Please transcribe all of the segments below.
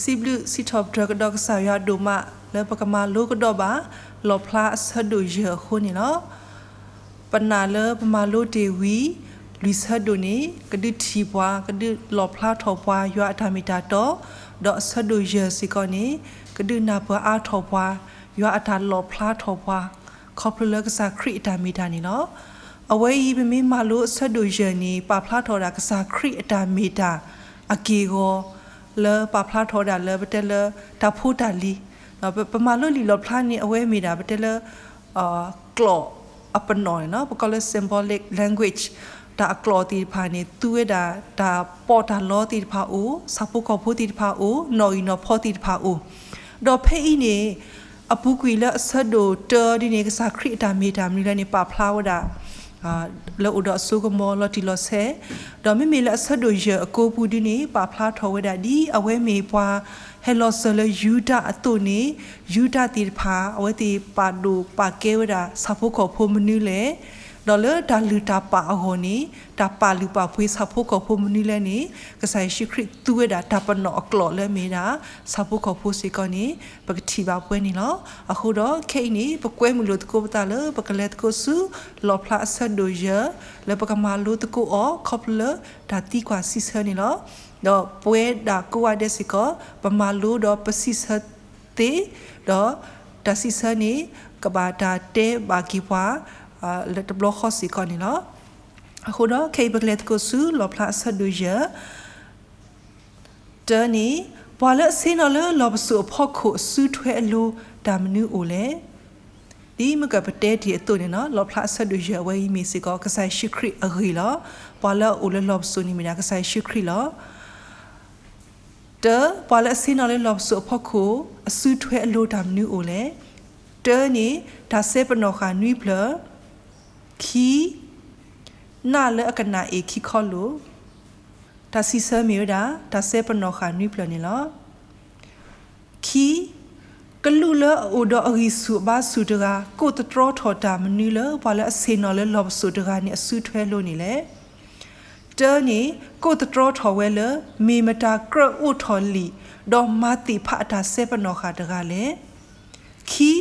စံးဘျုးစံးထီၣ်ပတြၢၤကဒီးကစၢ်ယွၤဒိၣ်မး လၢပကမၤလိကဒီးဘၣ် လီၣ်ဖျါအဆၢဒိၣ်ယဲၢ်အဃိန့ၣ်လီၤ. ပနာ်လၢပမၤလိတ့ၢ်ဝံၤ လွံၢ်ဆၢဒိၣ်န့ၣ် ကဒုးထံၣ်ပှၤ ကဒုးလီၣ်ဖျါထီၣ်ပှၤ ယွၤအတၢ်မ့ၢ်တၢ်တီ, ဒီးအဆၢဒိၣ်ယဲၢ်စ့ၢ်ကီးန့ၣ် ကဒုးနၢ်ပၢၢ်အါထီၣ်ပှၤ ယွၤအတၢ်လီၣ်ဖျါထီၣ်ပှၤ ခီဖျိလၢကစၢ်ခရံာ်အတၢ်မ့ၢ်တၢ်န့ၣ်လီၤ. အဝဲအံၤ ပမ့ၢ်မၤလိအဆၢဒိၣ်ယဲၢ်န့ၣ် ပာ်ဖျါထီၣ်ဝဲဒၣ်ကစၢ်ခရံာ်အတၢ်မ့ၢ်တၢ်အက့ၢ်အဂီၤ လၢပာ်ဖျါထီၣ်ဝဲဒၣ်လၢပတဲလၢတၢ်ဖိတၢ်လံၤ, ပမၤလိလံာ်လီၣ်ဖျါန့ၣ် အဝဲမ့ၢ်ဒၣ်ပတဲလၢ ကျိာ်အပနီၣ်န့ၣ်လီၤ. ပကိးလၢ symbolic language တၢ်အကျိာ်သ့ၣ်တဖၣ်န့ၣ် သူဝဲဒၣ်တၢ်ပီးတၢ်လီသ့ၣ်တဖၣ်အိၣ်, ဆၣ်ဖိကီၢ်ဖိသ့ၣ်တဖၣ်အိၣ်, နီၣ်ဂံၢ်နီၣ်ဖီသ့ၣ်တဖၣ်အိၣ်, ဒီးဖဲအံၤန့ၣ် အပူၤကွံာ်လၢအဆၢဒိၣ်တၢဒ်န့ၣ် ကစၢ်ခရံာ်အတၢ်မ့ၢ်တၢ်မနုၤလဲၣ်န့ၣ် ပာ်ဖျါဝဲဒၣ် လၢအိၣ်ဒီးအစိကမီၤလီၤတံၢ်လီၤဆဲး, ဒီးမ့မ့ၢ်လၢအဆၢဒိၣ်ယဲၢ်အကိာ်ပူၤဒ်န့ၣ် ပာ်ဖျါထီၣ်ဝဲဒၣ်ဒ်အဝဲမ့ၢ်ပှၤဟဲလီၤစၢၤလၢယူဒၤအသိးန့ၣ် ယူဒၤသ့ၣ်တဖၣ် အဝဲသ့ၣ်ပာ်ဒိၣ်ပာ်ကဲဝဲဒၣ်ဆၣ်ဖိကီၢ်ဖိမနုၤလဲၣ်, ဒီးလၢတၢ်လုၢ်တၢ်ပာ်အဂီၢ်န့ၣ် တၢ်ပာ်လုၢ်ပာ်ပှ့ၤဆၣ်ဖိကီၢ်ဖိမနုၤလဲၣ်န့ၣ် ကစၢ်ယ့ၣ်ၡူးခရံာ်သူဝဲဒၣ်တၢ်ပနီၣ်အကျိာ်လၢအမ့ၢ်ဒၣ် ဆၣ်ဖိကီၢ်ဖိစ့ၢ်ကီးန့ၣ် ပကထံၣ်ဘၣ်ပှဲၤန့ၣ်လီၤ. အဃိဒီးခဲအံၤန့ၣ် ပကွဲမုာ်လိာ်သကိးပသးလၢ ပကလဲၤသကိးဆူ လီၣ်ဖျါအဆၢဒိၣ်ယဲၢ် လၢပကမၤလိသကိးအီၤ ခီဖျိလၢတၢ်သံကွၢ်စံးဆၢန့ၣ်လီၤ. ဒီးပဝဲဒၣ်ကိးဂၤဒဲးစ့ၢ်ကီး ပမၤလိဒီးပစံးဆၢသ့, ဒီးတၢ်စံးဆၢန့ၣ် ကဘၣ်တၢ်တဲဘၣ်က့ၤပှၤ လၢတဘျီဃီစ့ၢ်ကီးန့ၣ်လီၤ. အဃိဒီးခဲအံၤပကလဲၤသကိးဆူ လီၣ်ဖျါအဆၢဒိၣ်ယဲၢ် တၢန့ၣ်, ပှၤလၢအဆ့ၣ်နီၤလၢလီၢ်ပစိာ်အဖီခိၣ်အစုထွဲအလိၤ တၢ်မနုၤအိၣ်လဲၣ်. ဒ်မ့ၢ်ကပတဲတ့ၢ်အသိးန့ၣ်လီၤ, လီၣ်ဖျါအဆၢဒိၣ်ယဲၢ်အဝဲအံၤမ့ၢ်စ့ၢ်ကီး ကစၢ်ယ့ၣ်ၡူးခရံာ်အဂ့ၢ်လီၤ. ပှၤလၢအအိၣ်လၢလီၢ်ပစိာ်န့ၣ်မ့ၢ်ဒၣ်ကစၢ်ယ့ၣ်ၡူးခရံာ်လီၤ. တၢ, ပှၤလၢအဆ့ၣ်နီၤလၢလီၢ်ပစိာ်အဖီခိၣ် အစုထွဲအလိၤတၢ်မနုၤအိၣ်လဲၣ်. တၢန့ၣ် တၢ်စဲပနီၣ်ဃာ်နွံဖျၢၣ်, ခံ, နးလၢအကနၣ်အ့ၣ်ခံခီလိာ်, တၢ်စံးဆၢမ့ၢ်ဝဲဒၣ် တၢ်စဲပနီၣ်ဃာ်နွံဖျၢၣ်န့ၣ်လီၤ. ခံ, ကလူးလၢအအိၣ်ဒီးအဂံၢ်ဆူၣ်အဘါဆူၣ်တဂၤ ကိးသတြီထီၣ်တၢ်မနုၤလၢ ပှၤလၢအဆ့ၣ်နီၤလၢလီၢ်ပစိာ်တဂၤန့ၣ် အစုထွဲလိၤန့ၣ်လဲၣ်. တၢန့ၣ် ကိးသတြီထီၣ်ဝဲလၢ မ့ၢ်မတၤကြၢးအိးထီၣ်လံာ် ဒီးမၤသ့ၣ်ဖးအတၢ်စဲပနီၣ်ဃာ်တဂၤလဲၣ်. ခံ,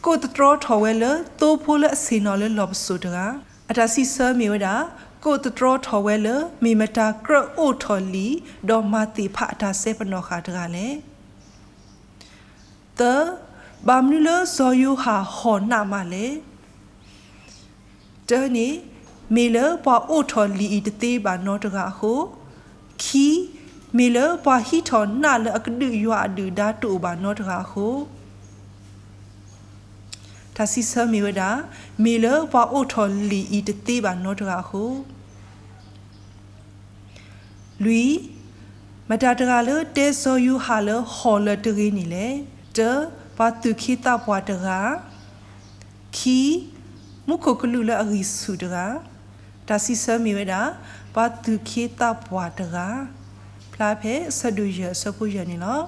ကိးသတြီထီၣ်ဝဲလၢ သိဖိလၢအဆ့ၣ်နီၤလၢလီၢ်ပစိာ်တဂၤ, အတၢ်စံးဆၢမ့ၢ်ဝဲဒၣ် ကိးသတြီထီၣ်ဝဲလၢ မ့ၢ်မတၤကြၢးအိးထီၣ်လံာ် ဒီးမၤသ့ၣ်ဖးအတၢ်စဲပနီၣ်ဃာ်တဂၤလဲၣ်. သၢ, ဘၣ်မနုၤလၢစီၤယိၤဟၣ်ဟီၣ်နးမးလဲၣ်. တၢန့ၣ် မ့ၢ်လၢပှၤအိးထီၣ်လံာ်အံၤတသ့ဘၣ်နီတဂၤအဃိ, ခံ, မ့ၢ်လၢပှၤဟံးထီၣ်နးလၢအကဒုးယွၤအဒုၣ်ဒါတအိၣ်ဘၣ်နီတဂၤအဃိ, တၢ်စံးဆၢမ့ၢ်ဝဲဒၣ် မ့ၢ်လၢပှၤအိးထီၣ်လံာ်အံၤတသ့ဘၣ်နီတဂၤအဃိ, လွံၢ်, မတၤတဂၤလၢတဲစီၤယိၤဟၣ်လၢဟီၣ်လၢၤတဂ့ၤန့ၣ်လဲၣ်. တၢ, ပှၤသူၣ်က့သးပှၢ်တဂၤ, ခံ, မူခိၣ်ကလူးလၢအဂံၢ်ဆူၣ်တဂၤ, တၢ်စံးဆၢမ့ၢ်ဝဲဒၣ် ပှၤသူၣ်က့သးပှၢ်တဂၤ, ဖျါဖဲအဆၢဒိၣ်ယဲၢ်အဆၢဖိယဲၢ်န့ၣ်လီၤ.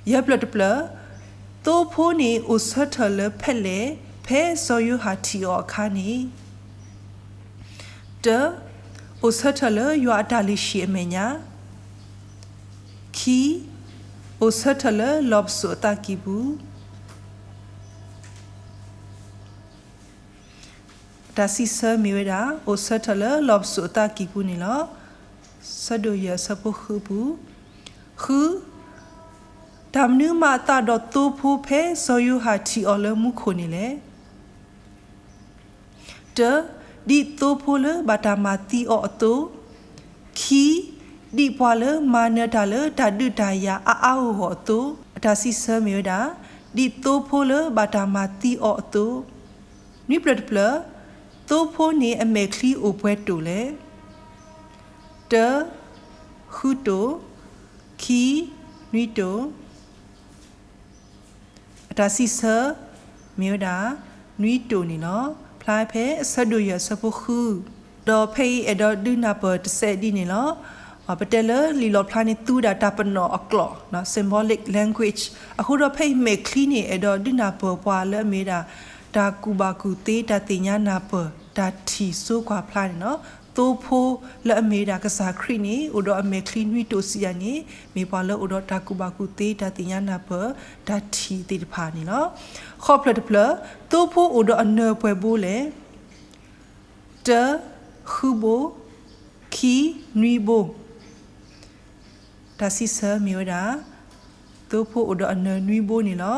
ယဲၢ်ဖျၢၣ်တဖျၢၣ်, သိဖိန့ၣ်အိၣ်ဆၢထၢၣ်လၢဖဲလဲၣ် ဖဲစီၤယိၤဟၣ်ထံၣ်အီၤအခါန့ၣ် တၢ, အိၣ်ဆၢထၢၣ်လၢယွၤအတၢ်လုၢ်ဟံၣ်အမဲာ်ညါ, ခံ, အိၣ်ဆၢထၢၣ်လၢလီၢ်ပစိာ်အသးကံၢ်ပူၤ, တၢ်စံးဆၢမ့ၢ်ဝဲဒၣ် အိၣ်ဆၢထၢၣ်လၢလီၢ်ပစိာ်အသးကံၢ်ပူၤန့ၣ်လီၤ. ဆၢဒိၣ်ယဲၢ်အဆၢဖိဃုပူၤ, ဃု, တၢ်မနုၤမၤအသးဒီးသိဖိဖဲစီၤယိၤဟၣ်ထံၣ်အီၤလၢမူခိၣ်န့ၣ်လဲၣ်. တၢ, ဒ်သိဖိလၢဘၣ်တၢ်မၤသံအီၤအသိး, ခံ, ဒ်ပှၤလၢမၤနၢၤတၢ်လၢတၢ်ဒုးတၢ်ယၤအါအါဂီၢ်ဂီၢ်အသိး, အတၢ်စံးဆၢမ့ၢ်ဝဲဒၣ် ဒ်သိဖိလၢဘၣ်တၢ်မၤသံအီၤအသိး, နွံဖျၢၣ်တဖျၢၣ်, သိဖိန့ၣ်အမဲာ်ချံအိၣ်ပှဲၤတိၢ်လဲၣ်. တၢ, ဃုတိၢ်, ခံ, နွံတိၢ် အတၢ်စံးဆၢ မ့ၢ်ဝဲဒၣ် နွံတိၢ်န့ၣ်လီၤ. ဖျါဖဲအဆၢဒိၣ်ယဲၢ်အဆၢဖိဃု, ဒီးဖဲအံၤအဲၣ်ဒိးဒုးနၢ်ပၢၢ်တစဲးဒ်န့ၣ်လီၤ. ပတဲလၢလံာ်လီၣ်ဖျါန့ၣ်သူဝဲဒၣ်တၢ်ပနီၣ်အကျိာ် symbolic language အဃိဒီးဖဲအံၤမဲာ်ချံန့ၣ် အဲၣ်ဒိးဒုးနၢ်ပၢၢ်ပှၤလၢအမ့ၢ်ဝဲဒၣ် တၢ်ကူၣ်ဘၣ်ကူၣ်သ့ တၢ်သ့ၣ်ညါနၢ်ပၢၢ် တၢ်ထံၣ်စိကွၢ်ဖျါန့ၣ်လီၤ. သိဖိလၢအမ့ၢ်ဝဲဒၣ်ကစၢ်ခရံာ်န့ၣ် အိၣ်ဒီးအမဲာ်ချံနွံတိာ်စံးယၤန့ၣ် မ့ၢ်ပှၤလၢအိၣ်ဒီးတၢ်ကူၣ်ဘၣ်ကူၣ်သ့ တၢ်သ့ၣ်ညါနၢ်ပၢၢ် တၢ်ထံၣ်သ့ၣ်တဖၣ်န့ၣ်လီၤ. ဃီဖျၢၣ်တဖျၢၣ်, သိဖိအိၣ်ဒီးအနၢၤပှဲၤဘိလဲၣ်. တၢ, ဃုဘိ, ခံ, နွံဘိ. တၢ်စံးဆၢမ့ၢ်ဝဲဒၣ် သိဖိအိၣ်ဒီးအနၢၤနွံဘိန့ၣ်လီၤ.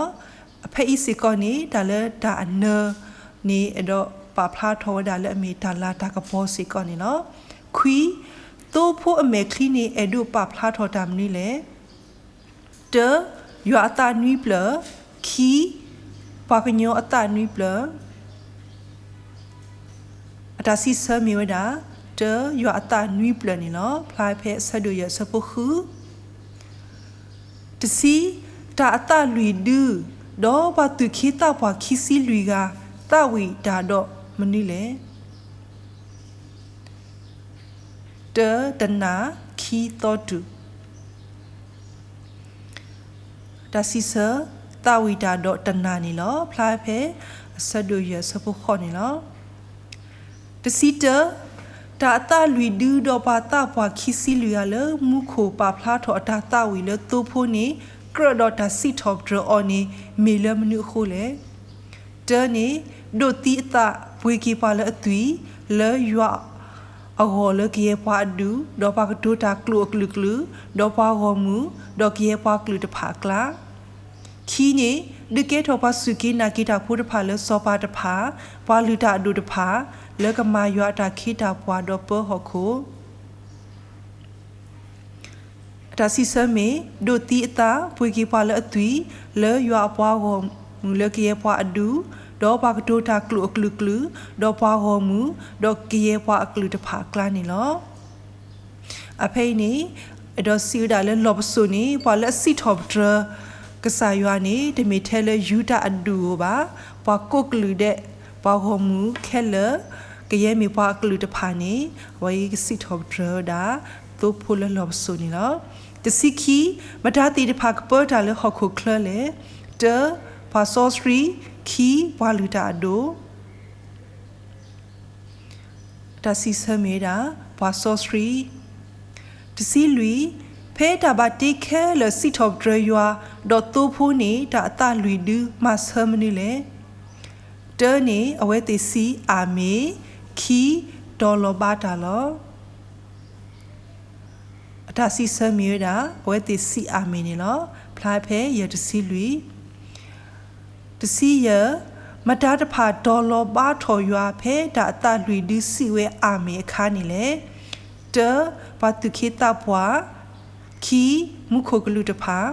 အဖဲအံၤစ့ၢ်ကီးန့ၣ် တၢ်လၢတၢ်အနၢၤန့ၣ် အဲၣ်ဒိးပာ်ဖျါထီၣ်ဝဲဒၣ်လၢအမ့ၢ်တၢ်လၤတၢ်ကပီၤစ့ၢ်ကီးန့ၣ်လီၤ. ခွံ, သိဖိအမဲာ်ချံန့ၣ် အဲၣ်ဒိးပာ်ဖျါထီၣ်တၢ်မနုၤလဲၣ်. တၢ, ယွၤအသးနွံပျၢၣ်, ခံ, ပှၤကညီအသးနွံပျၢၣ်. အတၢ်စံးဆၢမ့ၢ်ဝဲဒၣ် တၢ, ယွၤအသးနွံပျၢၣ်န့ၣ်လီၤ. ဖျါဖဲအဆၢဒိၣ်ယဲၢ်အဆၢဖိဃု. တဆံ, တၢ်အသးလွံၢ်ဒု ဒီးပှၤသူၣ်က့သးပှၢ်ခံဆံလွံၢ်ဂၤ သးဝံၣ်တၢ်ဒီးမနုၤလဲၣ်. တၢ, တနၢ်, ခံ, သီတူၢ်. တၢ်စံးဆၢ သးဝံၣ်တၢ်ဒီးတနၢ်န့ၣ်လီၤ. ဖျါဖဲအဆၢဒိၣ်ယဲၢ်အဆၢဖိဃိးန့ၣ်လီၤ. တဆံတၢ, တၢ်အသးလွံၢ်ဒုဒီးပှၤသးပှၢ်ခံဆံလွံၢ်ဂၤလၢမူခိၣ်ပာ်ဖျါထီၣ်အတၢ်သးဝံၣ်လၢသိဖိန့ၣ် ကြၢးဒီးတၢ်စံးထီၣ်ပတြၢၤအီၤန့ၣ် မ့ၢ်လၢမနုၤအဃိလဲၣ်. တၢန့ၣ် ဒိးသံအသးပှ့ၤက့ၤပှၤလၢအသွံၣ် လၢယွၤအဂီၢ်လၢကယဲၢ်ပှၤအဒူၣ်, ဒီးပှၤကတိၤတၢ်ကျိာ်အကလုာ်ကလုာ်, ဒီးပှၤဂီၢ်မုၢ်, ဒီးကယဲၢ်ပှၤကလုာ်တဖၣ်အကျါ ခံန့ၣ် ဒုးကဲထီၣ်ပှၤစူၢ်က့ၤနာ်က့ၤတၢ်ဖိတဖၣ်လၢစီၤပၤတဖၣ်, ပှၤလုၢ်တၢ်အဒိၣ်တဖၣ်, လၢကမၤယွၤအတၢ်ခ့တၢ်ပှၤဒီးပၢဟီၣ်ခိၣ် အတၢ်စံးဆၢမ့ၢ် ဒိးသံအသးပှ့ၤက့ၤပှၤလၢအသွံၣ်, လၢယွၤအပှၤဂီၢ်မုၢ်လၢကယဲၢ်ပှၤအဒူၣ်, ဒီးပှၤကတိၤတၢ်ကျိာ်အကလုာ်ကလုာ်, ဒီးပှၤဂီၢ်မုၢ်, ဒီးကယဲၢ်ပှၤအကလုာ်တဖၣ်အကျါန့ၣ်လီၤ. အဖဲအံၤန့ၣ် အဲၣ်ဒိးစံးဝဲဒၣ်လၢလီၢ်ပစိာ်န့ၣ် ပှၤလၢအစံးထီၣ်ပတြၢၤကစၢ်ယွၤန့ၣ် တမ့ၢ်ထဲလၢယူဒၤအဒူၣ်ဧိၤဘၣ်, ပှၤကိးကလုာ်ဒဲး, ပှၤဂီၢ်မုၢ်ခဲလၢာ်, ကယဲၢ်မ့ၢ်ပှၤအကလုာ်တဖၣ်န့ၣ် အဝဲအံၤကစံးထီၣ်ပတြၢၤဝဲဒၣ် သိဖိလၢလီၢ်ပစိာ်န့ၣ်လီၤ. တဆံခံ, မတၤသ့ၣ်တဖၣ်ကပၢတၢ်လၢဟီၣ်ခိၣ်ချၢလဲၣ်. တၢ, ပှၤစီဆှံ, ခံ, ပှၤလုၢ်တၢ်အဒိၣ် တၢ်စံးဆၢမ့ၢ်ဝဲဒၣ် ပှၤစီဆှံ. တဆံလွံၢ်, ဖဲတၢ်ဘၣ်တ့ခဲလၢာ်စံးထီၣ်ပတြၢၤယွၤ ဒီးသိဖိန့ၣ် တၢ်အသးလွံၢ်ဒုမၤဆၢမနုၤလဲၣ်. တၢန့ၣ် အဝဲသ့ၣ်စံးအၤမ့ၣ်, ခံ, တီၤလီၤဘါတၢ်လီၤ. အတၢ်စံးဆၢမ့ၢ်ဝဲဒၣ် အဝဲသ့ၣ်စံးအၤမ့ၣ်န့ၣ်လီၤ. ဖျါဖဲယဲၢ်တဆံလွံၢ် တဆံယဲၢ်, မတၤတဖၣ်တီၤလီၤဘါထီၣ်ယွၤ ဖဲတၢ်အသးလွံၢ်ဒုစံးဝဲအၤမ့ၣ်အခါန့ၣ်လဲၣ်. တၢ, ပှၤသူၣ်က့သးပှၢ်, ခံ, မူခိၣ်ကလူးတဖၣ်.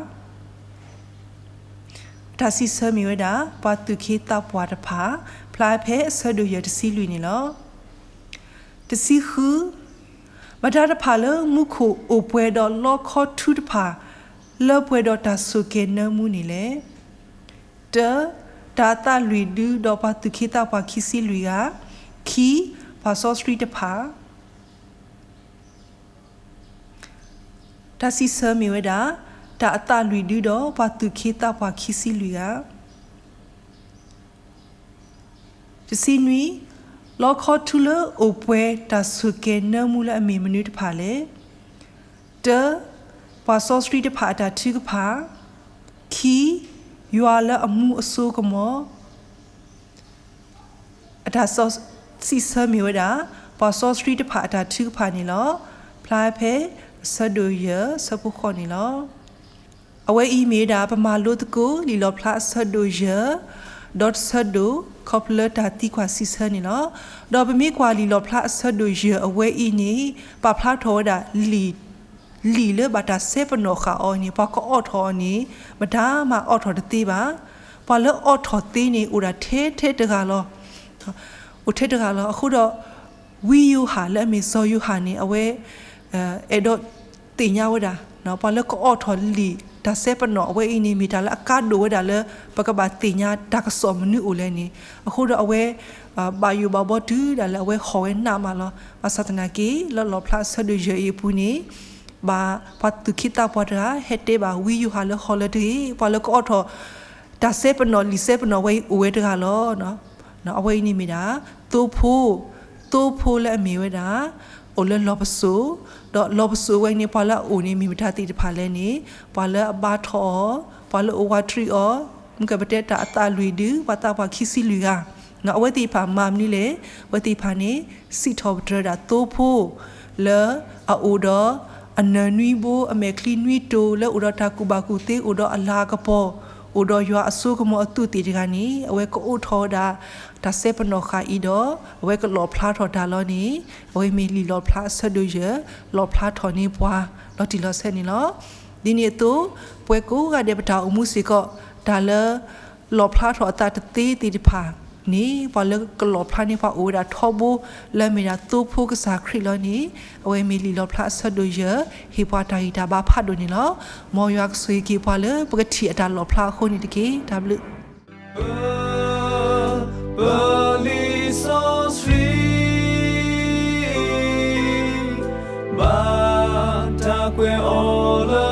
အတၢ်စံးဆၢမ့ၢ်ဝဲဒၣ် ပှၤသူၣ်က့သးပှၢ်တဖၣ်, ဖျါဖဲအဆၢဒိၣ်ယဲၢ်တဆံလွံၢ်န့ၣ်လီၤ. တဆံဃု, မတၤတဖၣ်လၢမူခိၣ်အိၣ်ပှဲၤဒီးလီခီထူတဖၣ် လၢပှဲၤဒီးတၢ်ဆိၣ်ကဲၤနၢမူန့ၣ်လဲၣ်. တၢ, တၢ်အသးလွံၢ်ဒုဒီးပှၤသူၣ်က့သးပှၢ်ခံဆံလွံၢ်ဂၤ, ခံ, ပှၤစီဆှံတဖၣ်. တၢ်စံးဆၢမ့ၢ်ဝဲဒၣ် တၢ်အသးလွံၢ်ဒုဒီးပှၤသူၣ်က့သးပှၢ်ခံဆံလွံၢ်ဂၤ. တဆံနွံ, လီခီထူလၢအိၣ်ပှဲၤတၢ်ဆိၣ်ကဲၤနၢမူလၢအမ့ၢ်မနုၤတဖၣ်လဲၣ်. တၢ, ပှၤစီဆှံတဖၣ်အတၢ်ထုကဖၣ်, ခံ, ယွၤလၢအမူအစိကမီၤ. အတၢ်စံးဆၢမ့ၢ်ဝဲဒၣ် ပှၤစီဆှံတဖၣ်အတၢ်ထုကဖၣ်န့ၣ်လီၤ. ဖျါဖဲအဆၢဒိၣ်ယဲၢ်ဆၢဖိဃိးန့ၣ်လီၤ. အဝဲအံၤမ့ၢ်ဝဲဒၣ် ပမၤလိသကိးလံာ်လီၣ်ဖျါအဆၢဒိၣ်ယဲၢ် ဒီးတဆၢဒိၣ် ခီဖျိလၢတၢ်သံကွၢ်စံးဆၢန့ၣ်လီၤ. ဒီးပမ့ၢ်ကွၢ်လံာ်လီၣ်ဖျါအဆၢဒိၣ်ယဲၢ်အဝဲအံၤန့ၣ် ပာ်ဖျါထီၣ်ဝဲဒၣ်လံာ် လံာ်လၢဘၣ်တၢ်စဲပနီၣ်ဃာ်အီၤန့ၣ် ပှၤကအိးထီၣ်အီၤန့ၣ် မတၤမၤအိးထီၣ်တသ့ဘၣ်. ပှၤလၢအိးထီၣ်သ့န့ၣ် အိၣ်ဒၣ်ထဲထဲတဂၤလီၤ. အိၣ်ထဲတဂၤလီၤ. အဃိဒီး ဝံယိၤဟၣ်လၢအမ့ၢ်စီၤယိၤဟၣ်န့ၣ် အဝဲ အဲၣ်ဒိးသ့ၣ်ညါဝဲဒၣ် ပှၤလၢကအိးထီၣ်လံာ်တၢ်စဲပနီၣ်အဝဲအံၤန့ၣ် မ့ၢ်တၢ်လၢအကါဒိၣ်ဝဲဒၣ်လၢ ပကဘၣ်သ့ၣ်ညါတၢ်ကစီၣ်မနုၤအိၣ်လဲၣ်န့ၣ် အဃိဒီးအဝဲ ဘၣ်ယိၣ်ဘၣ်ဘှီတုၤဒၣ်လဲာ်အဝဲဟီၣ်ဝဲနးမးလီၤ. ဘၣ်ဆၣ်သနာ်က့ လၢလီၣ်ဖျါအဆၢဒိၣ်ယဲၢ်အံၤအပူၤန့ၣ် ဘၣ်ပှၤသူၣ်က့သးပှၢ်တဂၤဟဲတဲဘၣ်ဝံယိၤဟၣ်လၢဟီၣ်လၢတဂ့ၤ ပှၤလၢကအိးထီၣ် တၢ်စဲပနီၣ်လံာ်စဲပနီၣ်ဝဲအံၤအိၣ်ဝဲတဂၤလီၤ. အဝဲအံၤန့ၣ်မ့ၢ်ဒၣ် သိဖိ သိဖိလၢအမ့ၢ်ဝဲဒၣ် အိၣ်လၢလီၢ်ပစိာ်, ဒီးလီၢ်ပစိာ်ဝဲန့ၣ် ပှၤလၢအအိၣ်န့ၣ် မ့ၢ်မတၤသ့ၣ်တဖၣ်လဲၣ်န့ၣ်, ပှၤလၢအဘါထီၣ်အီၤ, ပှၤလၢအအိၣ်ဝးတရံးအီၤ, မ့ၢ်ကပတဲတၢ်အသးလွံၢ်ဒု, ပှၤသးပှၢ်ခံဆံလွံၢ်ဂၤ, အဝဲသ့ၣ်တဖၣ်မၤမနုၤလဲၣ်, အဝဲသ့ၣ်တဖၣ်န့ၣ် စံးထီၣ်ပတြၢၤဒၣ်သိဖိ လၢအအိၣ်ဒီး အနၢၤနွံဘိ, အမဲာ်ချံနွံတိၤ, လၢအိၣ်ဒီးတၢ်ကူၣ်ဘၣ်ကူၣ်သ့, အိၣ်ဒီးအလၤအကပီၤ, အိၣ်ဒီးယွၤအစိကမီၤအသူးသ့ၣ်တဂၤန့ၣ်, အဝဲကအိးထီၣ်ဝဲဒၣ် တၢ်စဲပနီၣ်ဃာ်အံၤဒီး အဝဲကလီၣ်ဖျါထီၣ်တၢ်လီၤန့ၣ်, အဝဲမ့ၢ်လံာ်လီၣ်ဖျါအဆၢဒိၣ်ယဲၢ်, လီၣ်ဖျါထီၣ်န့ၢ်ပှၤ လီၤတံၢ်လီၤဆဲးန့ၣ်လီၤ. ဒ်န့ၣ်အသိး, ပဝဲကိးဂၤဒဲးပတၢ်အိၣ်မူစ့ၢ်ကီး, တၢ်လၢ လီၣ်ဖျါထီၣ်အသးတသ့သ့ၣ်တဖၣ်န့ၣ်, ပှၤလၢကလီၣ်ဖျါန့ၢ်ပှၤအိၣ်ဝဲဒၣ်ထီဘိ လၢအမ့ၢ်ဒၣ်သိဖိကစၢ်ခရံာ်လီၤန့ၣ်, အဝဲမ့ၢ်လံာ်လီၣ်ဖျါအဆၢဒိၣ်ယဲၢ်, ဟ့ၣ်ပှၤတၢ်ဂံၢ်တၢ်ဘါဖးဒိၣ်န့ၣ်လီၤ. မ်ယွၤကဆိၣ်ဂ့ၤက့ၤပှၤလၢပကထံၣ်အတၢ်လီၣ်ဖျါအဃိန့ၣ်တက့ၢ်. တၢ်ဘျုး ပ, ပလံာ်စီဆှံ ဘၣ်တၢ်ကွဲးအီၤလၢ